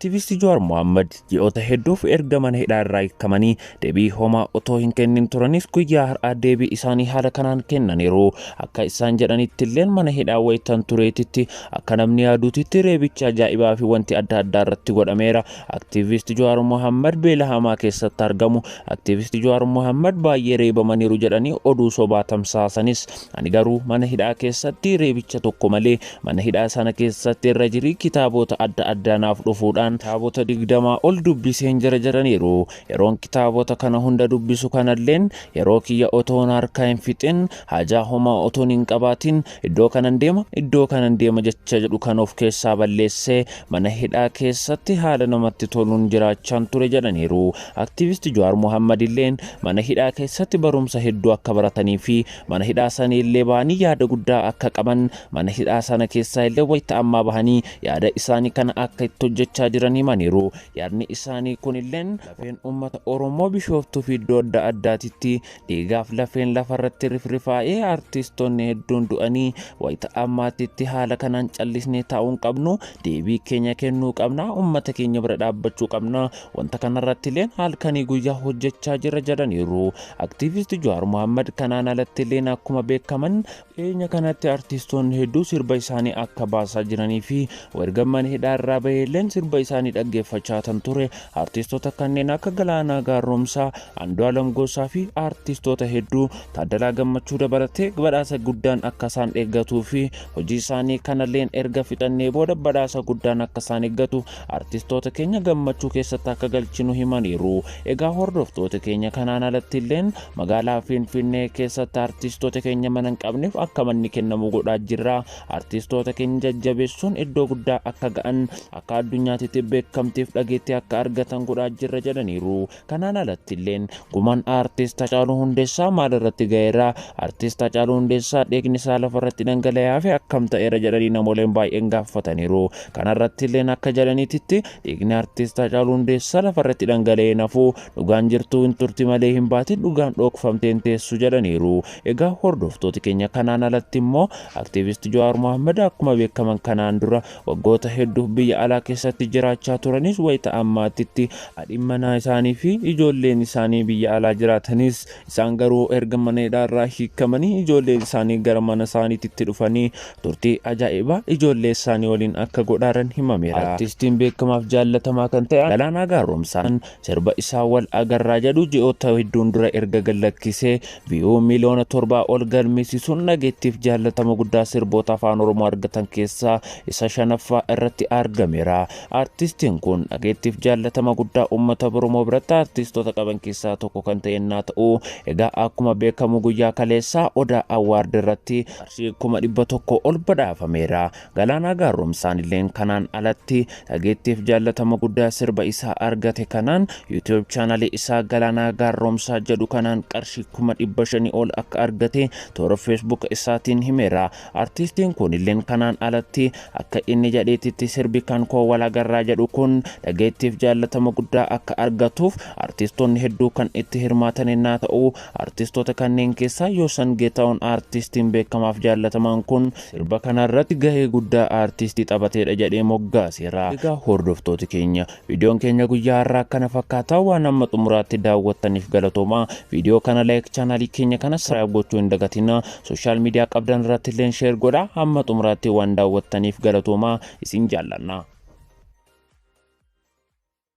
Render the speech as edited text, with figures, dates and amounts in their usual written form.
Aktiivisti Jawaar Mohaammed ji'oota hedduuf erga mana hidhaa irraa hiikamanii deebii homaa otoo hin kennin turanis guyyaa har'aa deebii isaanii haala kanaan kennaniiru. Akka isaan jedhanitti illeen mana hidhaa wayitan tureetitti akka namni yaaduutitti reebicha ajaa'ibaa fi wanti adda addaa irratti godhameera. Aktiivisti Jawaar Mohaammed beela hamaa keessatti argamu. Aktiivisti Jawaar Mohaammed baay'ee reebamaniiru jedhanii oduu sobaa tamsaasanis ani garuu mana hidhaa keessatti reebicha tokko malee mana hidhaa sana keessatti irra jirii kitaabota adda addaa naaf dhufuudhaan kitaabota 20 ol dubbiseen jira jedhaniiru. Yeroon kitaabota kana hunda dubbisu kanalleen yeroo kiyya otoon harkaa hin fixin, haajaa homaa otoon hin qabaatin, iddoo kanan deema iddoo kanan deema jecha jedhu kan of keessaa balleessee mana hidhaa keessatti haala namatti toluun jiraachaan ture jedhaniiru. Aktiivisti Jawaar Mohaammed illeen mana hidhaa keessatti barumsa hedduu akka baratanii fi mana hidhaa sana illee bahanii yaada guddaa akka qaban, mana hidhaa sana keessaa illee wayita ammaa bahanii yaada isaanii kana akka itti hojjechaa jiran himaniiru. Yaadni isaanii kunilleen lafeen uummata Oromoo Bishooftuu fi iddoo adda addaatitti dhiigaaf lafeen lafarratti rifrifaa'ee artistoonni hedduun du'anii wayita ammaatitti haala kanaan callisnee taa'uu hin qabnu, deebii keenya kennuu qabna, uummata keenya bira dhaabbachuu qabna, wanta kanarratti illeen halkanii guyyaa hojjechaa jira jedhaniiru. Aktiivisti Jawaar Mohaammed kanaan alatti illeen akkuma beekaman dhiyeenya kanatti artistoonni hedduu sirba isaanii akka baasaa jiranii fi erga mana hidhaa irraa bahee illeen sirba isaanii dhaggeeffachaa kan ture artistoota kanneen akka Galaanaa Gaaromsaa, Andu'aalam Gosaa fi artistoota hedduu Taaddalaa Gammachuu dabalatee badhaasa guddaan akka isaan eeggatuu fi hojii isaanii kanalleen erga fixannee booda badhaasa guddaan akka isaan eeggatu artistoota keenya gammachuu keessatti akka galchinu himaniiru. Egaa hordoftoota keenya kanaan alatti illeen magaalaa Finfinnee keessatti artistoota keenya mana hin qabneef akka manni kennamu godhaa jirra. Artistoota keenya jajjabeessuun iddoo guddaa akka ga'an, akka addunyaatti beekamtiif dhageettii akka argatan godhaa jirra jedhaniiru. Kanaan alatti illeen gumaan artist Haacaaluu Hundeessaa maal irratti ga'eera? Artist Haacaaluu Hundeessaa dhiigni isaa lafarratti dhangala'aa fi akkam ta'eera jedhanii namooleen baay'een gaafataniiru. Kanarratti illeen akka jedhaniititti dhiigni artist Haacaaluu Hundeessaa lafarratti dhangala'ee nafuu dhugaan jirtuu hin turti malee hin baatin, dhugaan dhokfamtee hin teessu jedhaniiru. Egaa hordoftoota keenya kanaan alatti immoo aktiivisti Jawaar Mohaammed akkuma beekaman kanaan dura waggoota hedduuf biyya alaa keessatti jiraachaa turanis wayita ammaatitti haadhi manaa isaanii fi ijoolleen isaanii biyya alaa jiraatanis isaan garuu erga mana hidhaa irraa hiikamanii ijoolleen isaanii gara mana isaaniitti dhufanii turtii ajaa'ibaa ijoollee isaanii waliin akka godhaaran himameera. Artistiin beekamaaf jaallatamaa kan ta'e Galaanaa Gaaromsaan sirba isaa wal agarraa jedhu ji'oota hedduun dura erga gallakkisee viyuu miliyoona 7 ol galmeessisuun dhageettiif jaallatama guddaa sirboota afaan Oromoo argatan keessaa isa 5ffaa irratti argameera. Artistiin kun dhageettiif jaallatama guddaa uummata Oromoo biratti artistoota qaban keessaa tokko kan ta'e naa ta'u, egaa akkuma beekamu guyyaa kaleessaa Odaa Awwaard irratti qarshii 100,000 ol badhaafameera. Galaanaa Gaaromsaan illeen kanaan alatti dhageettiif jaallatama guddaa sirba isaa argate kanaan YouTube chaanalii isaa Galaanaa Gaaromsaa jedhu kanaan qarshii 500,000 ol akka argate toora Facebook isaatiin himeera. Artistiin kun illeen kanaan alatti akka inni jedheetitti sirbi kan koo wal agarraa jedhu kun dhageettiif jaallatama guddaa akka argatuuf artistoonni hedduu kan itti hirmaatan naa ta'u, artistoota kanneen keessaa Yoosan Geetahuun artistiin beekamaaf jaallatamaan kun sirba kanarratti gahee guddaa artistii taphateedha jedhee moggaaseera. Egaa hordoftoota keenya viidiyoon keenya guyyaa har'aa kana fakkaataa, waan amma xumuraatti daawwattaniif galatoomaa. Viidiyoo kana like, chaanaalii keenya kana subscribe gochuu hin dagatinaa. Social media qabdan irratti illee share godhaa. Hamma xumuraatti waan daawwattaniif galatoomaa, isin jaallanna.